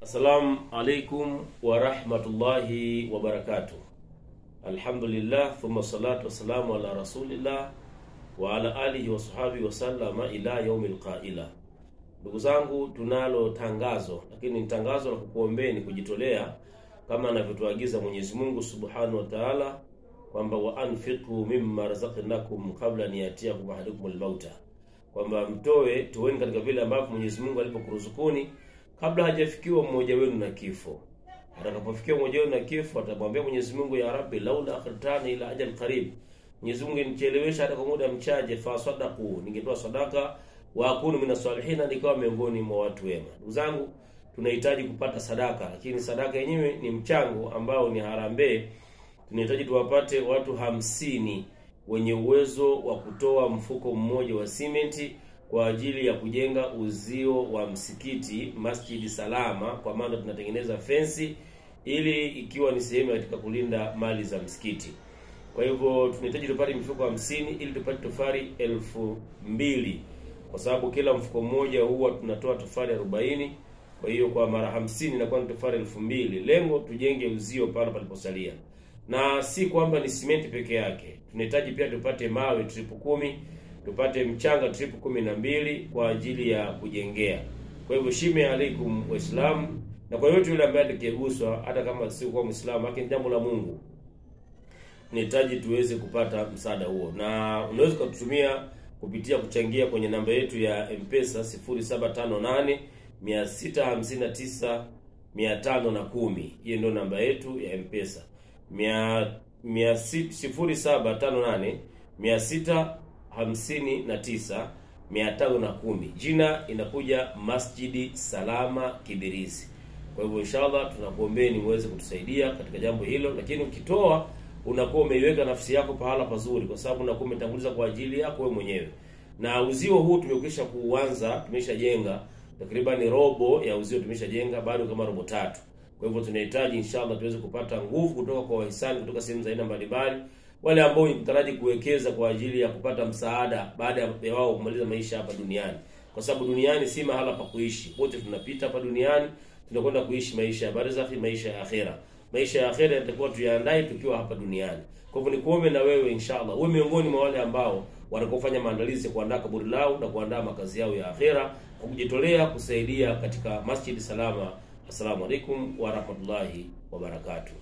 Assalamu alaikum wa rahmatullahi wa barakatuh. Alhamdulillah, thumma salatu wassalamu ala rasulillah wa ala alihi wa sahbihi wa sallama ila yaumil qaila. Ndugu zangu, tunalo tangazo, lakini ni tangazo la kukuombeni kujitolea kama anavyotuagiza Mwenyezi Mungu Subhanahu wa Ta'ala kwamba wa anfiqu mimma razaqnakum qabla an yatiyakum ahadukumul mauta, kwamba mtoe, toeni katika vile ambavyo Mwenyezi Mungu alipokuruzukuni kabla hajafikiwa mmoja wenu na kifo. Atakapofikiwa mmoja wenu na kifo atamwambia Mwenyezi Mungu, ya Rabbi, laula akhirtani ila ajal qarib, Mwenyezi Mungu nichelewesha hata kwa muda mchache, fa sadaqu, ningetoa sadaka, wa akunu minas salihina, nikawa miongoni mwa watu wema. Ndugu zangu, tunahitaji kupata sadaka, lakini sadaka yenyewe ni mchango ambao ni harambee. Tunahitaji tuwapate watu 50 wenye uwezo wa kutoa mfuko mmoja wa simenti kwa ajili ya kujenga uzio wa msikiti Masjidi Salama, kwa maana tunatengeneza fensi ili ikiwa ni sehemu katika kulinda mali za msikiti. Kwa hivyo tunahitaji tupate mifuko 50 ili tupate tofali 2000, kwa sababu kila mfuko mmoja huwa tunatoa tofali 40. Kwa hiyo kwa mara 50 inakuwa ni tofali 2000. Lengo tujenge uzio pale paliposalia. Na si kwamba ni simenti peke yake, tunahitaji pia tupate mawe tripu 10, tupate mchanga tripu 12 kwa ajili ya kujengea. Kwa hivyo shime alaikum Waislamu, na kwa yote yule ambaye atakayeguswa, hata kama si kwa Muislamu, lakini jambo la Mungu, tunahitaji tuweze kupata msaada huo. Na unaweza kututumia kupitia kuchangia kwenye namba yetu ya M-Pesa 0758 659 510. Hiyo ndio namba yetu ya M-Pesa. 0758 659 510. Jina inakuja Masjidi Salama Kibirizi. Kwa hivyo inshallah tunakuombeeni muweze kutusaidia katika jambo hilo, lakini ukitoa unakuwa umeiweka nafsi yako pahala pazuri, kwa sababu unakuwa umetanguliza kwa ajili yako wewe mwenyewe. Na uzio huu tumekwisha kuanza, tumeshajenga takriban robo ya uzio, tumeshajenga bado kama robo tatu. Kwa hivyo tunahitaji inshallah tuweze kupata nguvu kutoka kwa wahisani kutoka sehemu za aina mbalimbali, wale ambao wanataraji kuwekeza kwa ajili ya kupata msaada baada ya wao kumaliza maisha hapa duniani, kwa sababu duniani si mahala pa kuishi. Wote tunapita hapa duniani, tunakwenda kuishi maisha ya barzakhi, maisha ya akhera. Maisha ya akhera yatakuwa tuyaandae tukiwa hapa duniani. Kwa hivyo nikuombe na wewe inshallah uwe miongoni mwa wale ambao watakofanya maandalizi ya kuandaa kaburi lao na kuandaa makazi yao ya akhera kwa kujitolea kusaidia katika Masjid Salama. Assalamu alaikum wa rahmatullahi wa barakatuh.